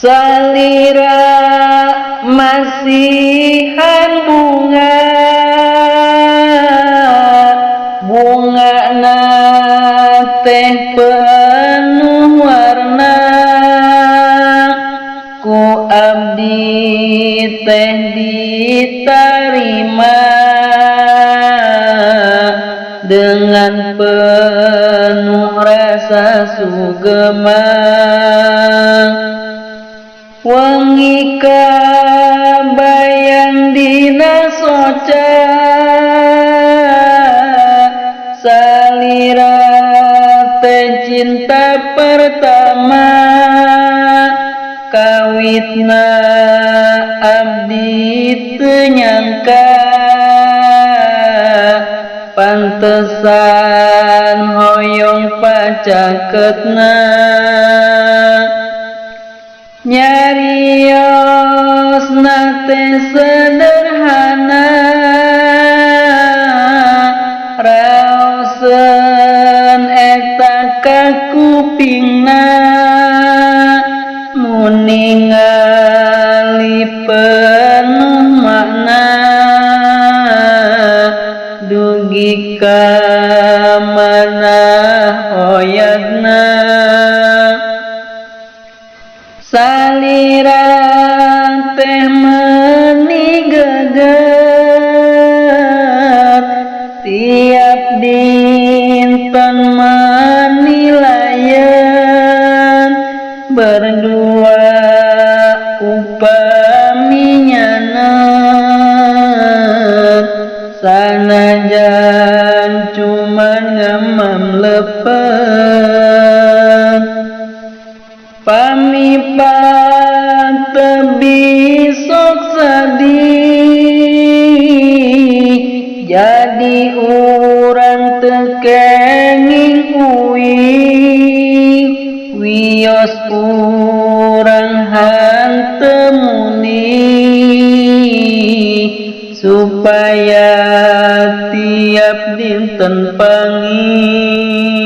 Salira masihan bunga, bunga teh penuh warna, ku abdi teh diterima dengan penuh rasa sugema. Wengi kabayang dina soca, salira teh cinta pertama. Kawitna abdi teu nyangka, pantesan hoyong pacaketna. Nyariosna teh sederhana, raoseun eta ka kupingna. Mun ningali penuh makna, dugi ka mana oyagna. Salira teh meuni geget, tiap dinten meuni layeun. Berdua upami nyanet, sanajan cuman ngemam lepet. Pami tebi sok sadih, jadi urang teu kenging uih. Wios urang hanteu muni, supaya tiap dinten panggih.